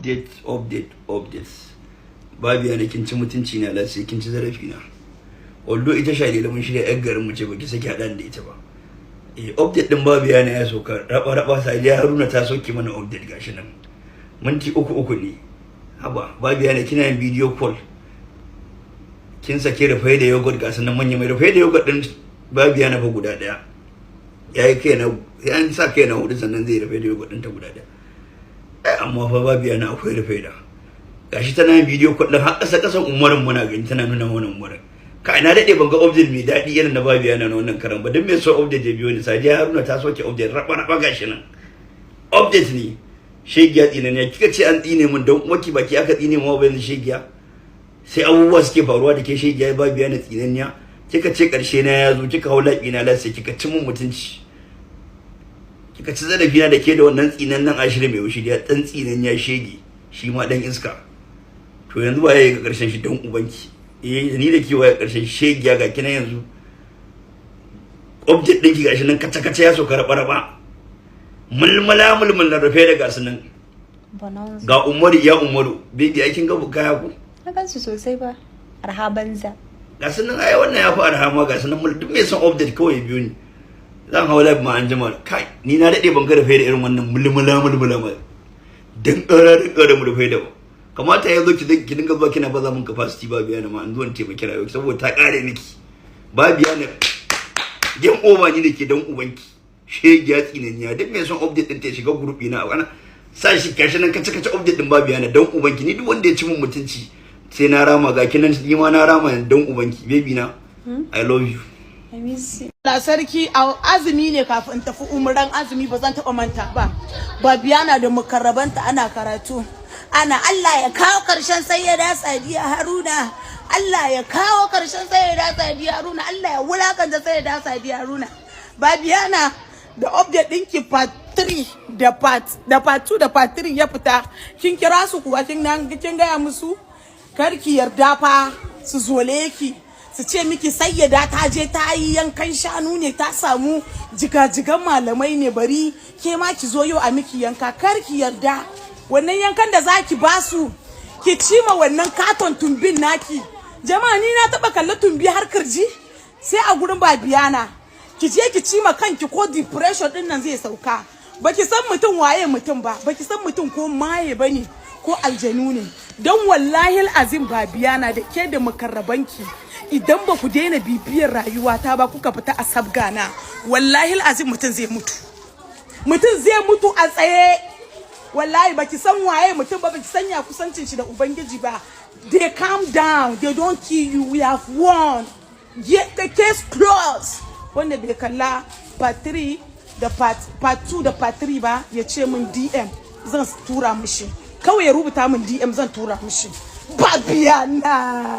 Update, update, updates. Babiya, kin ci mutunci na, sai kin ci zarafi na. Although ita Shalele mun shirya, yar garin mu ce, baki saki haɗa da ita ba. Eh, update din Babiya ne ya soka raba raba. Sadiya Haruna ta soke mana update, gashi nan. Minti uku uku ne. Haba Babiya ne, kina yin video call. Kin sake rufe da yogurt, ga sanan manya mai rufe da yogurt din Babiya na fa guda daya. Yayi kai na sai an sa kai na hudu sannan zai rufe da yogurt din ta guda daya. Eh, amma fa Babiya na akwai rufe da. Gashi tana yin video call din har kasa kasan Umarin, muna gani tana nuna mana Umarin. Kai, na dade ban ga update mai daɗi irin na Babiya na wannan karan ba. Don me so update ya biyo ni? Sadiya Haruna ta soke update raba raba, gashi nan. Update ne. Shegiya tsina ne, kika ce an tsine mun don waki baki aka tsine mu ba yanzu, shegiya. Sai abubuwa suke faruwa da ke, shegiya Babiya na tsinanniya. Kika ce karshe na ya zo, kika hau laɓi na lasa, kika ci mun mutunci. Kika ci zarafi na da ke da wannan tsinannen Ashirin mai wushi da dan tsinanniya shege, shi ma dan iska. To yanzu ba yayi ga karshen shi don ubanki? Eh, ni da kiwaye karshen shegiya, ga kina yanzu. Update ɗinki gashi nan kaca kaca ya soka raba raba. Mulmula mulmul na rufe da gasu nan. Bonanza. Ga Umaru ya Umaru, baby, ai kin ga kaya ku? Na gansu sosai ba. Arha banza. Gasu nan, ai wannan ya fi arha ma, gasu nan. Duk mai son update kawai biyo ni. Zan hau live ma an jima. Kai, ni na daɗe ban ga rufe da irin wannan mulmula mulmula ma. Dan ƙara dan ƙara mu rufe da ba. Kamata ya zo ki dinga zuwa kina baza mun capacity, ba biya na ma an zo in taimaki rayuwa saboda ta ƙare miki. Ba biya na game over ni da ke dan ubanki. Shegiya tsinaniya, duk mai son update din ta shiga group ina ana sa shi, gashi nan kace kace update din Babiya na dan ubanki. Ni duk wanda ya ci mun mutunci sai na rama, ga kinan ni ma na rama dan ubanki. Baby na, I love you. I miss you. Allah sarki, a azumi ne kafin tafi umran azumi, ba zan taɓa manta ba. Babiyana da mukarrabanta ana karatu. Ana "Allah ya kawo ƙarshen Sayyada Sadiya Haruna. Allah ya kawo ƙarshen Sayyada Sadiya Haruna. Allah ya wulakanta Sayyada Sadiya Haruna." Babiyana, da update ɗinki part 3 da part 2 da part 3 ya fita. Kin kira su kuwa, kin nan kin gaya musu? Kar ki yarda fa su zole ki, su ce miki Sayyada ta je ta yi yankan shanu ne, ta samu jigajigan malamai ne, bari ke ma ki zo yau a miki yanka. Kar ki yarda wannan yankan da zaki basu, ki cima wannan katon tumbin naki. Jama'a, ni na taba kalli tumbi har kirji sai a gurin Babiyana. Ki je ki cima kanki ko depression din nan zai sauka. Baki san mutum waye mutum ba, baki san mutum ko maye bane ko aljanu ne. Don wallahi azim, Babiyana, da ke da mukarrabanki, idan ba ku daina bibiyar rayuwata ba kuka fita a sabgana, wallahi azim mutum zai mutu, mutum zai mutu a tsaye. Wallahi baki san waye mutum ba, baki san ya kusancin shi da Ubangiji ba. They calm down, they don't kill you. We have won. Get the case closed. Wanda bai kalla part 3 da part 2 da part 3 ba, ya ce min DM, zan tura mishi. Kawai ya rubuta min DM, zan tura mishi. Babiyana.